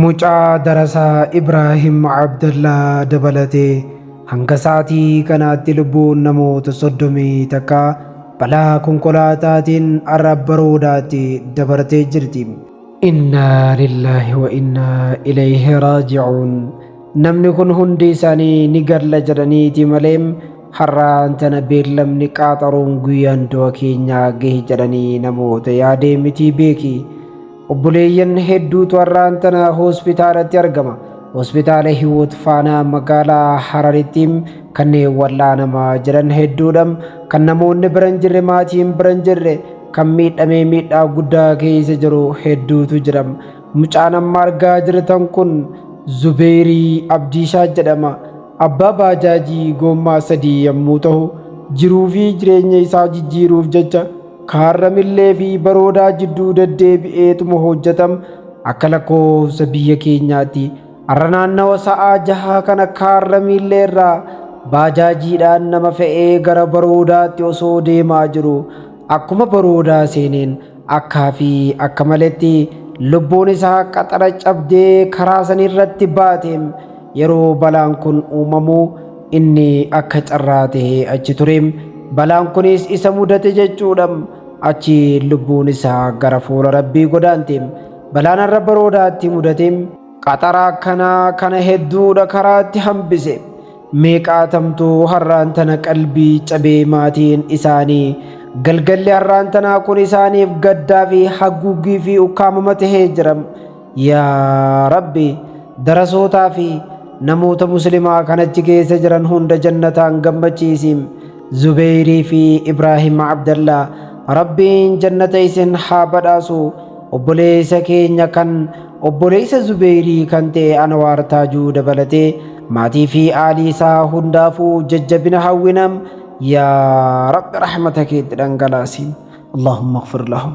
Mucaa darasaa Ibraahim Abdallaa dabalatee hanga sa'aatii kanaatti lubbuun namoota 31 balaa konkolaataatiin har'a Baroodaatti dabartee jirti. Innaa lillaahi wa innaa ilayhi raaji'uun. Namni kun hundi isaanii ni galla jedhaniiti malee har'aan tana beellamni qaaxaroon guyyaan du'a keenyaa gahe jedhanii namoota yaadee mitii beeki. Obboleeyyan hedduutu har'aan tana hospitaalatti argama. Hospitaala Hiwoot Faanaa magaalaa Hararitti kanneen wal'aanamaa jiran hedduudha. Kan namoonni bira hin jirre, maatiin bira hin jirre, kan miidhamee miidhaa guddaa keessa jiru hedduutu jira. Mucaan amma argaa jirtan kun Zubeerii Abdiishaa jedhama. Abbaa baajaajii goommaa sadii yommuu ta'u, jiruu fi jireenya isaa jijjiiruuf jecha Kaarramillee fi Baroodaa jidduu deddeebi'eetuma hojjetam. Akka lakkoofsa biyya keenyaatti har'a naannawa sa'aa jahaa kana Kaarramiillee irraa baajaajiidhaan nama fe'ee gara Baroodaatti osoo deemaa jiru akkuma Baroodaa seeneen akkaa fi akka maletti lubbuun isaa qaxara cabdee karaa sanirratti baate. Yeroo balaan kun uumamu inni akka carraa ta'ee achi ture. Balaan kunis isa mudate jechuudha. Achi lubbuun isaa gara fuula Rabbii godaante. Balaan har'a Baroodaatti mudate qaxara akkanaa kana hedduudha karaatti hambise. Meeqaatamtuu har'aan tana qalbii cabee maatiin isaanii galgalli har'aan tanaa kun isaaniif gaddaa fi haguuggii fi ukkaamama tahee jira. Yaa Rabbi darasootaa fi namoota muslimaa kan achi keessa jiran hunda jannataan gammachiisi. Zubeyrii fi Ibraahim Abdallaa Rabbiin jannata isin haa badhaasu. Obboleessa keenya kan obboleessa Zubeyrii kan ta'e Anwaar Taajuu dabalatee maatii fi aalii isaa hundaafuu jajjabina hawwina. Yaa Rabbi rahmata keetti dhangalaasi. Allahumma ighfir lahum.